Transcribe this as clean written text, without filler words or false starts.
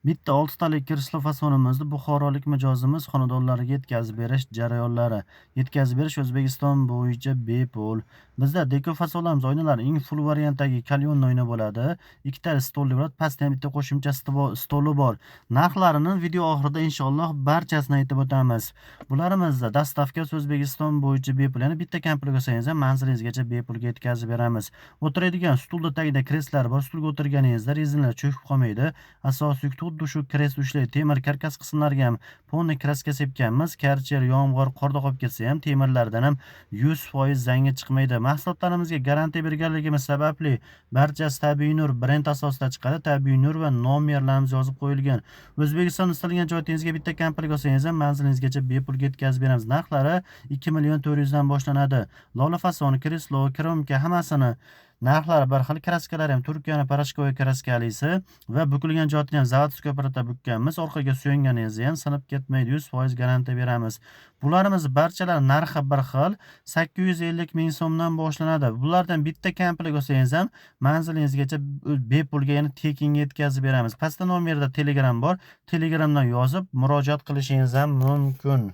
Bitta oltitalik kreslo fasonimizni buxorolik mijozimiz xonadonlariga yetkazib berish jarayonlari. Yetkazib berish O'zbekiston bo'yicha bepul. Bizda deko fasonlarimiz oynalar eng full variantdagi kalyon oyna bo'ladi. Ikkita stolli bo'ladi, pastda ham bitta qo'shimcha stoli bor. Narxlarini video oxirida inshaalloh barchasini aytib o'tamiz. Bularimizda dastavkasi O'zbekiston bo'yicha bepul. Ya'ni bitta komplekt olsangiz ham manzilingizgacha bepulga yetkazib beramiz. O'tiradigan stulda tagida kreslar bor. Stulga o'tirganingizda rezinlar cho'kib qolmaydi. Asosiy xuddi shu kreslo ushlaydi. Temir karkas qismlariga ham полный kraska sepganmiz. Karcher, yomg'ir, qorda qolib ketsa ham temirlardan ham 100% zangi chiqmaydi. Mahsulotlarimizga garantiya berganligimiz sababli barchasi tabiiy nur brend asosida chiqadi. Tabiiy nur va nomerlarimiz yozib qo'yilgan. O'zbekiston istalgan joyingizga bitta komplekt olsangiz ham manzilingizgacha bepulga yetkazib beramiz. Narxlari 2 million 400 dan boshlanadi. Lola fason, kreslo, kromka hammasini narxlari bir xil, kraskalari ham Turkiyani порошковой kraskalisi va bukilgan joyini ham заводской apparatda bukkanmiz. Orqaga suyanganingizda ham sinib ketmaydi, 100% garantiya beramiz. Bularimiz barchalari narxi bir xil, 850 ming so'mdan boshlanadi. Bulardan bitta komplekt olsangiz ham manzilingizgacha bepulga, ya'ni tekinga yetkazib beramiz. Pastda nomerda Telegram bor. Telegramdan yozib murojaat qilishingiz ham mumkin.